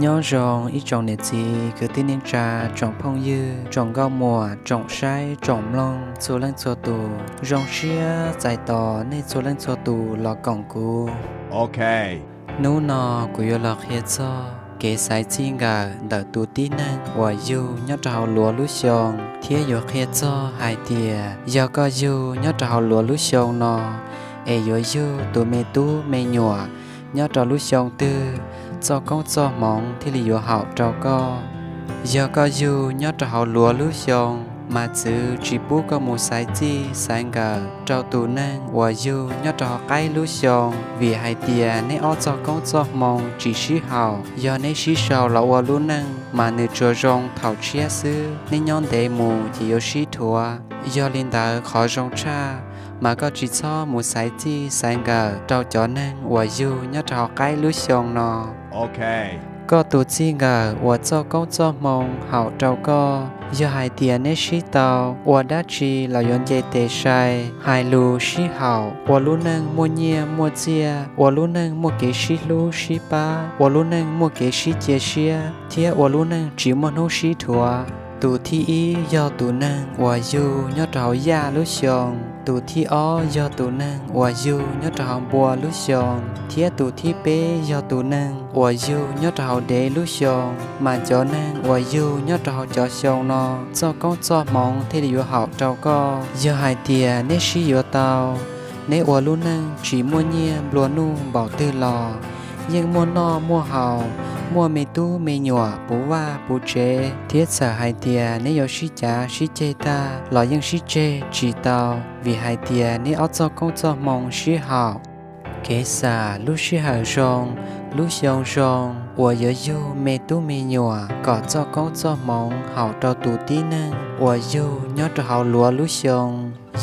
Nyob zoo ib tsoom niam txiv kwv tij neej tsa, tsoom phooj ywg, tsoom nkauj muam, tsoom saib tsoom mloog txhua leej txhua tus. Zoo siab txais tos nej txhua leej txhua tus los koom kuv. Hnub no kuv yuav los qhia txog kev xaiv txij nkawm ntawm tus tib neeg uas yug nyob rau hauv luav lub xyoo, thiab yuav qhia txog hais tias yog koj yug nyob rau hauv luav lub xyoo no es yuav yug tus me tub me nyuam nyob rau lub xyoo twg, txoj koob txoj hmoov thiaj li yuav haum rau koj. Yog koj yug nyob rau hauv luav lub xyoo mas txwv tsis pub koj mus xaiv txij xaiv nkawm rau tus neeg uas yug nyob rau hauv qaib lub xyoo, vim hais tias neb ob txoj koob txoj hmoo tsis sib haum. Yog neb sib sau los ua lub neej mas nws tsuas zoo thaum tshiab xwb, neb nyob ntev mus ces yuav sib dhuav. Yog li ntawd qhov zoo tshaj mas koj tsis txhob mus xaiv txij xaiv nkawm rau cov neeg uas yug nyob rau hauv qaib lub xyoo no. Koj tus txij nkawm uas txoj koob txoj hmoo haum rau koj, yog hais tias neb sib tau, ua dab tsi los yuav nce tes sai, hais lus sib haum, ua lub neej muaj nyiaj muaj txiaj, ua lub neej muaj kev sib hlub sib pab, ua lub neej muaj kev sib cia siab, thiab ua lub neej tsis muaj hnub sib dhuav. Tus thib ib yog tus neeg uas yug nyob rau hauv yaj lub xyoo, tus thib ob yog tus neeg uas yug nyob rau hauv npua lub xyoo, thiab tus thib peb yog tus neeg uas yug nyob rau hauv dev lub xyoo. Mas cov neeg uas yug nyob rau hauv cov xyoo no, txoj koob txoj hmoov thiaj li yuav haum rau koj. Yog hais tias neb sib yuav tau, neb ua lub neej tsis muaj nyiaj nplua nuj npaum twg los yeej muaj noj muaj haus, muaj me tub me nyuam puv vaj puv tsev, thiab txawm hais tias neb yuav sib cav sib ceg tag los yeej sib tseg tsis tau, vim hais tias neb ob txoj koob txoj hmoo sib haum. Kev xam lub sij hawm zoo, lub xyoo zoo uas yuav yug me tub me nyuam kom txoj koob txoj hmoov haum rau tus tib neeg uas yug nyob rau hauv luav lub xyoo.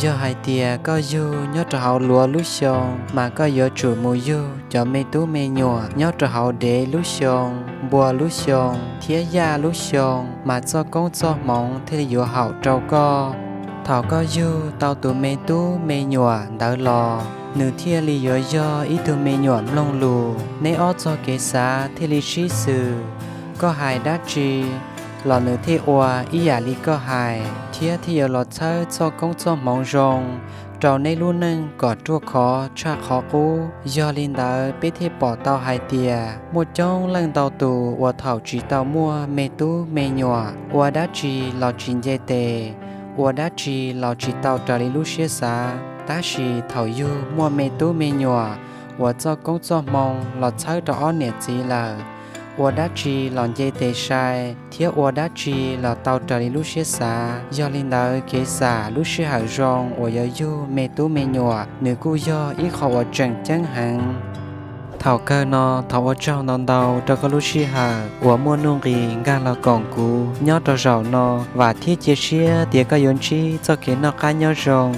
Yog hais tias koj yug nyob rau hauv luav lub xyoo mas koj yuav tsum mus yug cov me tub me nyuam nyob rau hauv dev lub xyoo, npua lub xyoo, thiab yaj lub xyoo, mas txoj koob txoj hmoov thiaj li yuav haum rau koj. Thaum koj yug tau tus me tub me nyuam ntawd los, nws thiaj li yuav yog ib tug me nyuam mloog lus, neb ob txoj kev xav thiaj li sib xws. Koj hais dab tsi los nws thiaj ua ib yam li koj hais, thiab thiaj yuav los txhawb txoj koob txoj hmoov zoo rau neb lub neej kom ruaj khov tshaj qhov qub. Yog li ntawd peb thiaj pom tau hais tias muaj coob leej ntau tus uas thaum tsis tau muaj me tub me nyuam, ua dab tsi los tsis nce tes, ua dab tsi los tsis tau raws li lub siab xav, tab sis thaum yug muaj me tub me nyuam uas txoj koob txoj hmoo los txhawb rau ob niam txiv lawm, ua dab tsi los nce tes sai, thiab ua dab tsi los tau raws li lub siab xav. Yog li ntawd kev xam lub sij hawm zoo uas yuav yug me tub me nyuam, nws kuj yog ib qho uas tseem ceeb heev. Thaum kawg no thov ua tsaug ntau ntau rau koj lub sij hawm uas muaj nuj nqis nkag los koom kuv nyob rau zaum no. Vam thiab cia siab tias koj yuav ntsib txoj kev noj qab nyob zoo.